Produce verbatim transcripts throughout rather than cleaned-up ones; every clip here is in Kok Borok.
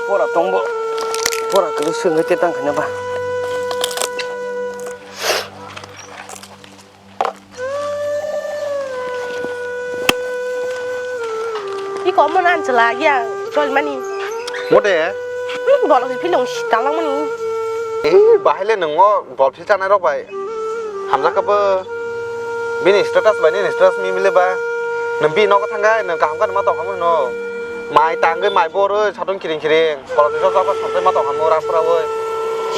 Pora tongbo. Pora kwrwi swngwi te tang khaina ba. Iko omo nan chwla ya chol mani. Mode? Hmm, bolok si philong si talang mani. Eh, bahai le nongo bol phil chanai rok bai. Hamjakha bo. Bini status bai nini status mimile ba. Nwng bini nogo thangkha, nwng kaham khe ma tong khamu hino. Mai tangwi mai borwi satung kiring kiring. Bolok si chok chok songchai ma tong khamu rang pura wi.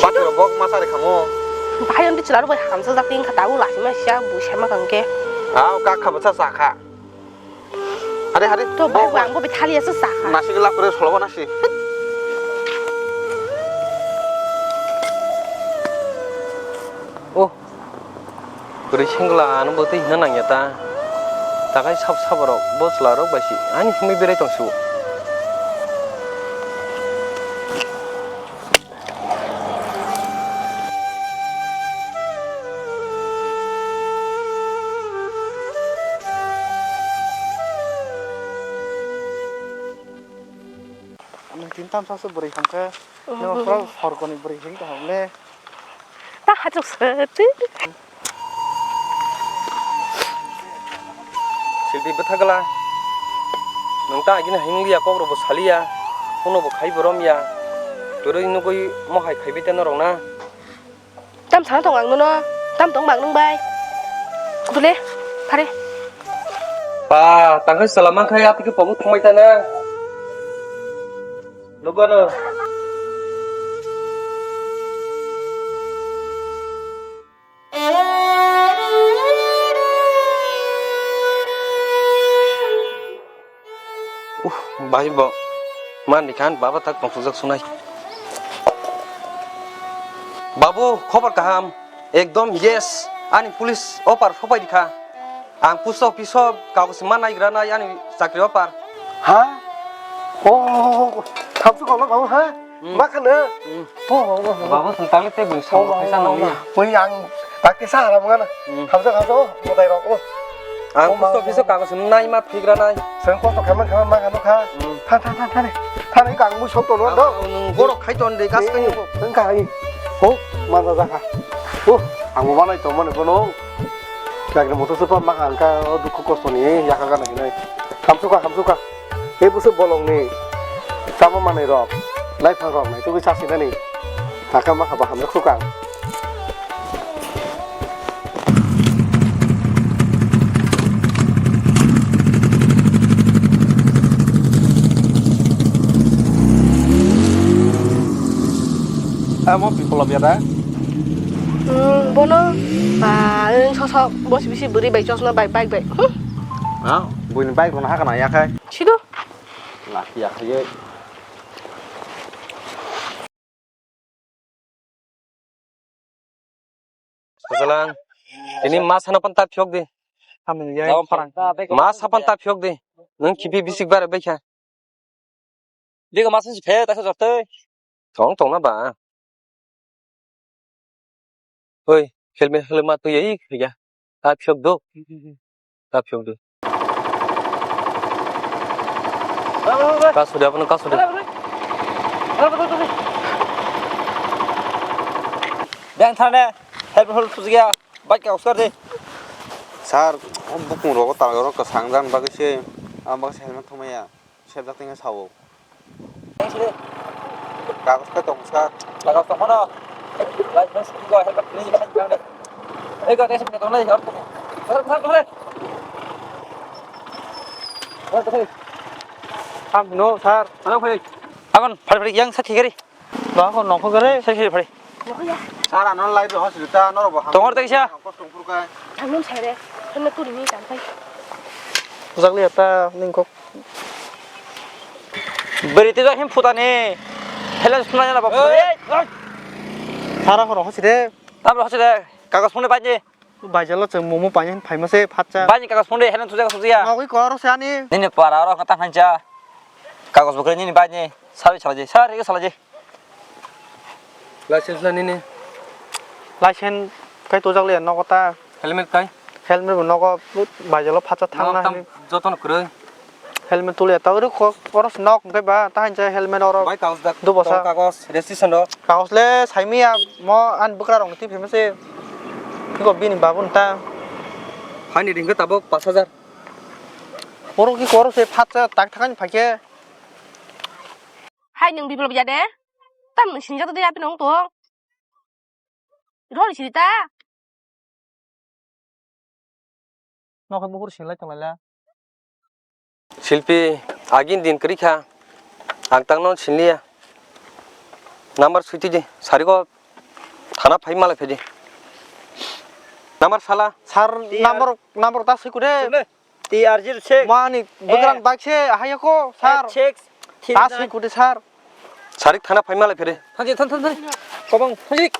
Bati rok bok ma chari khamu. Bahai on bichwla rok bai hamsa jak ting kha tabuk lachima sia bui sai ma kang khe. Ah, kak kha bwsa sa kha. Hari hari. To bai bo, bo. Ang bo bithali asa sa kha. Nasi gelap kore solo nasi. Oh. Kwrwi sengla ano bo tei hina nangya ta. Takhai sab saborok bo chwlarok bai si ani himwi berai tong su. Nwng tin tam sasu bwrwi hwnkhe, nwng pura sorgoni bwrwi hwnkhe kaham le. Ta hachuk sati. Silti bwthagwla. Nwng ta agini hai wng liya, kok rokbo saliya. Phone bo khaibo romya. Kwrwi nugwi mohai khaibi tei norok na. Tam sana tong ang nono. Tam tong bang nung bai. Kutule. Phare. Pa, tangkai salam ang khai apike pogo thangbai ta na. Nugano. Uh, bai bo. Mani khan baba tak tongthokjak sunai. Babu, khobor kaham. Ekdom yes. Ani police offer sopai dikha. Ang post office o kagoz ma naigra nai ani chakri offer. Ha? Oh, thamsu kono babu ha? Hmm. Ma khana? Hmm. Oh, oh, oh, oh. Babu sung tangli te bui sung kaisa nang ya. Oi ang tak te sa haram ngana. Hmm. Thamsu khamsu, oh, motai rok, oh. Ang post office o kagoz nai ma thigra nai. Seng kosto khaman khaman ma khano kha. Hmm. Tha, tha, tha, tha re. Tha re, ang mui sok tono do. Ang nung borok khai ton de gas kani. Tengka hai. Ho, mana jakha. Ho, ang bo manai to mane bono. Kagre moto sepa ma ang ka o dukhu kosto ni yakha gana hinai. Hamsuka, hamsuka. Tei busu bolong ni. Tamo manai rok. Lai phang rok nai tugui sasi nani. Taka ma khaba hamjak suka. Amo people of yada. Hmm, bono, ba, ang sosok, bos bisi bwrwi bai chosna bai, bike bai. Hmm. Ah, buini bike rona hakana yakhai. Sido. Laki yakhai. Sajalang, tini ma sana pan ta phiok di. Hamil ya, Jawab parang. Ma sapan ta phiok di. Nung kipi bisik bare bekha. Digo ma sana si phe, ta sa jorte. Tong tong na ba. Oi, helmet helmet ma tu yai ya. Ta phiok do. Ta phiok do. Kasudi, abono kasudi. Beng thane, help hol thujia, bike ka uskar de. Sir, bukung rogo tal rogo kasang jan bagwi se, am bagwi se helmet thumaya, sep jak tinga sao. Kagos khe tong sa. Kagos tong mano. License ko helmet ni ni kan kan. Ei ko tesa ko tong lai. Sir, sir, sir. Sir, sir. Am no, sir. Ano phai. Agon, phai phai yang sakhi gari. Ba ko nokho gari. Sakhi phai. Sir, ano lai do hospital ta noro bo ham. Tongor tei sa. Kos tong pur kai. Tangmon sai re. Hano turi ni tang pai. Jagli ata ning kok. Beri tei jahim phutani. Helen sunai na bok. Ei, ei. Sara horo hosi de. Tabra hosi de. Kagos phone bai ni. Baijalo chwng momo paini phaima se phatsa. Bai ni kagos phone de helen suja suja. Nogwi koro se ani. Nini para oro kata hancha. Kagos bokre nini bai ni. Sabi salaji. Sari salaji. License la nini? License kai tojak le nogo ta. Helmet kai? Helmet bo nogo baijalo phatsa thangna. Nogo tam hini. Jotono kwrwi. Helmet tulia ta oro kok, oro se nok hwnkhe ba, ta hinsa helmet oro. Bai kagos dak, dubosa. Tong kagos, registration rok. Kagos le saimaya mo ani bwkra rok ni twi phima se. Iko bini babu ni ta. Haini ring khe tabuk pash hajar. Oro ki koro se phatsa tak thakani phaikhe. Hai nwng biplop ya de? Tam nwng sinijak de ya pino wng tong. Roni siri ta? Nokhe bukur silai tonglaila. Silpi, agin din kwrwi kha. Ang tangno sinliya. Number suitidi, sarigo thana phai malai phaidi. Number sala. Sir, T R number, number ta sui kude. T R zero six. Mani bwkrang bike se ahai ko, sir. F six three nine. Ta sui kude, sir. Sarik thana phai malai phere. Thangji, thang, thang, thang. Kobong, thangji.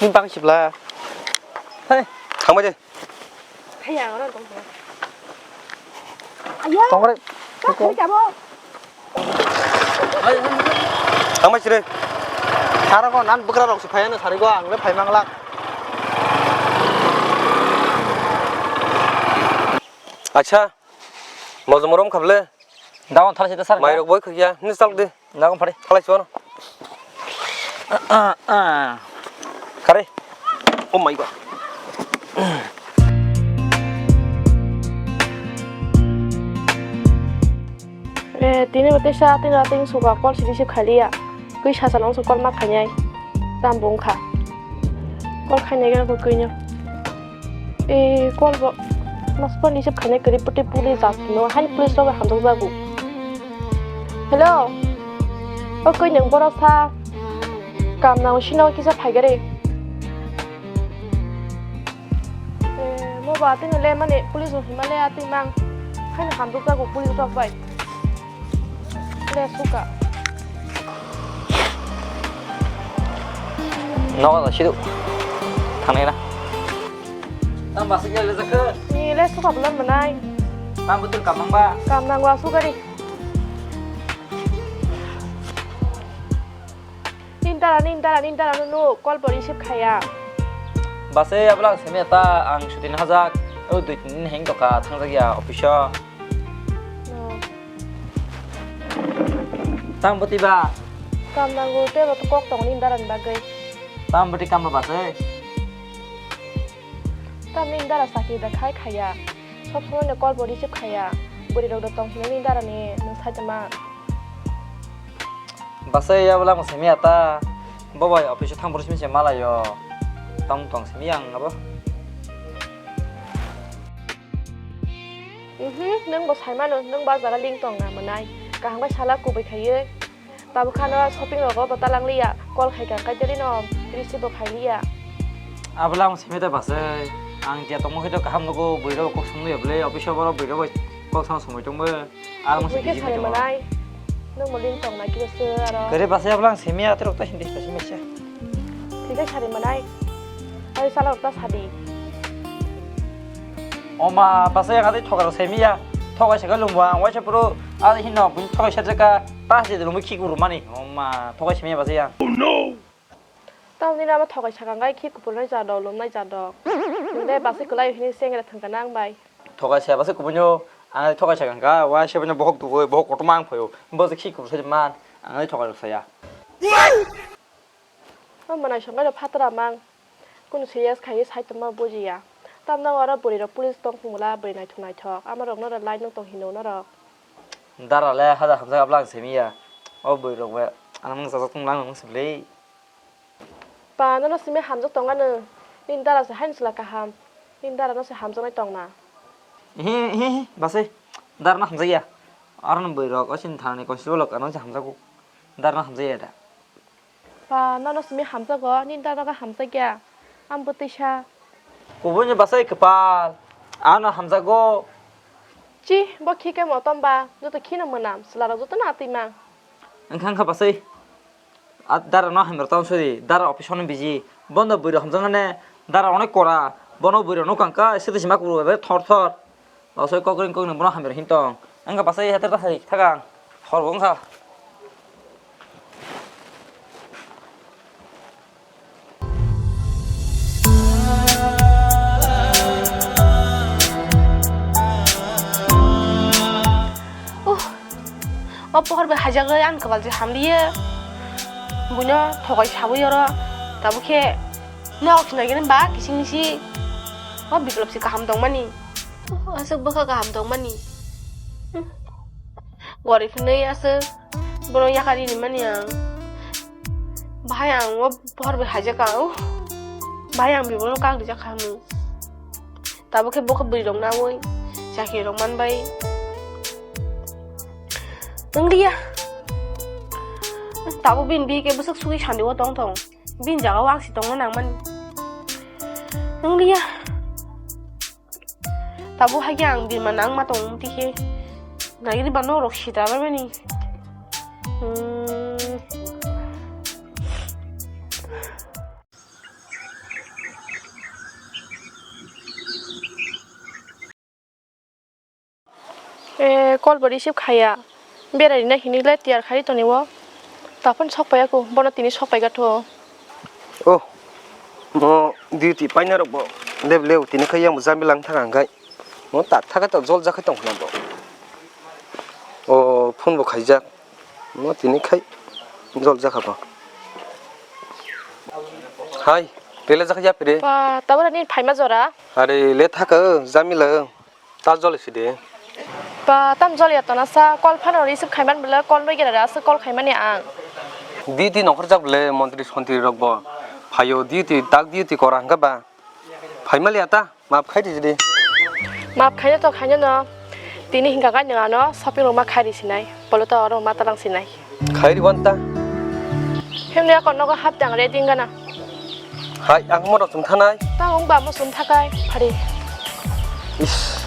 Ni bang sibla. Thang. Thangma je. Thaya, ora tong. Ayo. Tongre. Ka thai jabo. Thangma sire. Sir ko nan bwkra rok se phai ano sarigo ang le phai manglak. Acha. Mojom rom khable. Dawan thar sita sir. Mairok boi khukya, ni chal di. Dawan phari. Thalai chuan. Kare. Oh my God. Eh, tini bo tesa, tini rating suka call si receive khaliya. Kui sasa nang su call ma khainai. Tam bung kha. Call khainai ga ko kuino. E, call bo. Mas phone receive khainai kwrwi pute police jak no, hain police rok hamjak jago. Hello. O koi nwng borok sa. Kam nang sino kisa phaigari. E, mo ba tini le mani police rok hima le atwi mang. Hain hamjak jago police rok bai. Le suka. Nogo da sidu. Thangna na. Tang basi gele jakhe. Ni le suka bulan manai. Tang betul kamang ba. Kam nang wa suka ri. Nintara, nintara, nintara, nunu call bo receive khaya. Base abla semi ta ang shooting hajak. O dui tin din heng doka thangjak ya office o. No. Tang bwtwi ba? Kam nango, tei bo kok tongo nini dara ni bagwi. Tang bwtwi kam ba base? Tam nini dara chakri da khai khaya. Sob somoi no call bo receive khaya. Bwrwi rok da tong hino nini dara ni, nwng sai tongma. Base ya bwla mo simi ata. Bo bai office o thang phuru simi se malayo. Tang tong simi ang abo. Mhm, nwng bo sai mano, nwng bazar o ling tong na mwnai. Kaham khe sala kubui khaiwi. Tabuk khano shopping rogo bo talang liya. Call khai kha, kaitali no receive bo khai liya. Abla ang simi da basai. Ang je tongmo khe to kaham nugo, bwrwi rok kok song liya bwle, office o borok bwrwi rok kok song somoi tongbo. Ang Bwrwi khe sari manai. Nwng bo ling tong na kisa se aro. Kare basai abla ang simi atrok ta hindi ta simi se. Thik khe sari manai. Ai sala rok ta sadi. Oma, basa yang ati thokai rok sai miya. Thokai saka lungwa, ang waisa puro, ati hino, bini thokai sajaka, ta si lungwi khi kuru mani. Oma, thokai sai miya basa yang. Oh no! Tamo nini ama thokai saka ngai khi kupur nai jado, lum nai jado. Nde basa kulai hini sengre thangka nang bai. Thokai saya basa kupunyo, ang thokai saka ngai, waisa bini bohok dugo, bohok kotor mang phayo. Bo khi kuru sai man, ang thokai rok saya. O mwnai songkhe rw phatara mang. Kunu serious khaiwi sai tongma bujiya. Tamno oro bwrwi rok police tong phungla bwrwi naithok naithok. Ama rokno rw lai nuk tong hino norok. Dara le hada hamjak abla ang simiya. O bwrwi rok bai ano mung sajak tong lang nung sibli. Pa nono simi hamjak tong ano. Nini dara se haino chwla kaham. Nini dara no se hamjaknai tong na. He he he basai. Dara no hamjakya. Aro no bwrwi rok o sini thani constable rok ano se hamjago. Dara no hamjakya da. Pa, nono simi hamjago, nini dara no hamjakya. Ang bwtwi sa. Kubuni bwsai kwpal, ano hamjago. Chi, bo khikhe motom ba, joto khino mwnam, chwla rok joto no atwi mang. Wngkha wngkha bwsai. A dara no hamya tong sori, dara office o no busy. Bono bwrwi rok hamjaknai, dara onek kora, bono bwrwi rok nukha wngkha, sidi sima kubui bai thor thor. Losoi kokring kokring bono hamya hintong. Wngkha bwsai hathar ta hai thagang. Hor bo wngkha. Oh, O pohor bai haijagwi ani kwbal se hamliya. Buino thokai sabwi oro. Tabuk khe nok sinai gini ba kising misi. O Biplop se kaham tongmani. O aswk bwkha kaham tongmani. Gorip hinwi aswk bono yakari ni mani ang. Bahai ang o pohor bai haijak ang. Bahai ang bibono kak rijak kha hinwi. Tabuk khe bokhe bwrwi rok nawi chakri rok manbai. Wngliya. Tabuk bini bihik khe bwswk sugwi sandi o tong tong. Bini jaga o ang se tongna nangmani. Wngliya. Tabuk hai khe ang birma nangma tong twi khe. Nagri ba norok sitra bai mani. Hmm. Eh, call bo receive khaya. Berai rina hinwi le tiyar khai toni o. Taphun sok paiya ko, bono tini sok paiga tho. Oh, mo duty paina rok bo leb leo tini khai yang bo jambi lang thang ang khai. Mo tak thaka to jol jakhai tong khna bo. Oh, phone bo khaijak. Mo tini khai jol jakha bo. Hai, tele jakha ya pire. Pa, tabora ni phaima jora. Are le thaka jamila. Ta joli sidi. Ba, tam joli ya tona sa, call phano receive khaiman bwle, call no gera aswk call khaimani ang. Duty nongkhorjak bwle, montri sontri rok bo. Phaio duty, tak duty kora hwnkha ba. Phaimaliya ta, map khai di sidi. Map khaino to khaino no. Tini hingka kai nang ano shopping rok ma khai ri sinai. Bolo to oro ma talang sinai. Khairi wanta. Himni ako nogo hap tang ready gana. Hai, ang mo rok chum thanai. Ta ong ba mo chum thakai, phari. Is.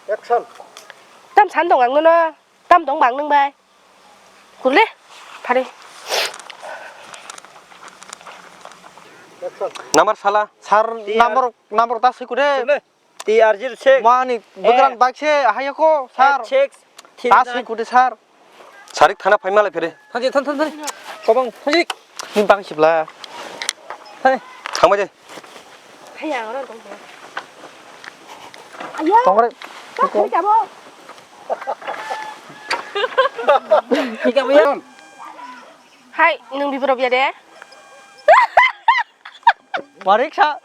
Action. Tam san dong ang nono. Tam dong bang nang bai. Kurle. Phari. Number sala. Sir, T R. Number, number ta sui kude. T R zero six. Mani, bwkrang bike se, ahai ko, sir. Six. Ta sui kude, sir. Sarik thana phaima lai phere. Thang, thang, thang, thang. Kobang, thang. Ni bang sibla. Thang. Thang bai de. Hai, ang oro tong. Ayo. Tong re. Kok koi jabo? Thik abo ya. Hai, nung bibro biya de. Warik sa.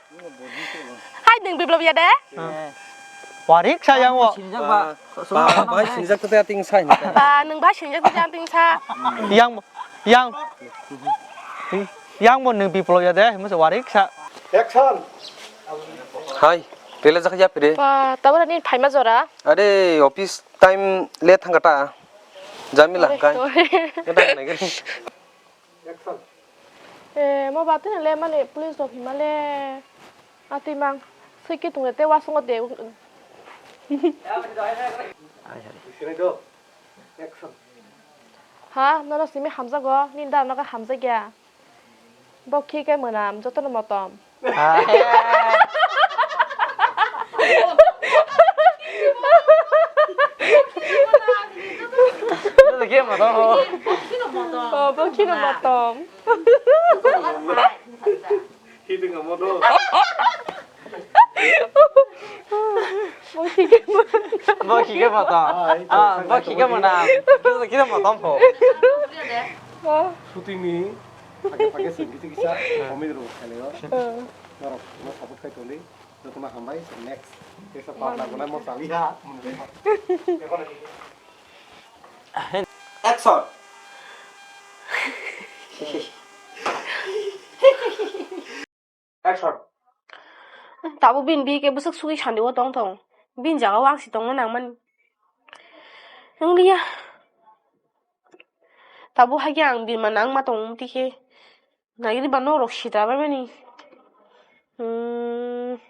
Hai, nung bibro biya de. Warik sa yang wo. Sinjak ba. Ba, ba, sinjak tete ating sa. Ba, nung ba sinjak tete ating sa. Yang, yang. Yang mo nung bibro biya de, mo warik sa. Action. Hai, pele jak ya pire. Ba, tabora ni phaima jora. Are, office time late thangkata. Jamila kai. Action. Eh, mo batwi na le mani police rok hima le. Atwi mang. Siki tung te wasung de. Action. Ha, nono simi hamjago, nini dara nogo hamjakya. Bo khi khe mwnam, jotono motom. Ah. Joto khe motom ho. Oh, bo khino motom. Hiding amo do. Bo khi khe motom. Bo khi khe motom. Ah, bo khi khe mwnam. Kisa kisa motom ho. Oh. Shooting ni phage phage sing kisa kisa comedy rok khailai o. Oh. Norok no support khai tongdi. Jotono hambai. Next. Kisa partner guna mo chaliha. Action. Action. Tabuk bini bihik khe bwswk sugwi sandi o tong tong. Bini jaga o ang se tongna nangmani. Wngliya. Tabuk hai khe ang birma nangma tong twi khe. Nagri ba norok sitra bai mani. Hmm.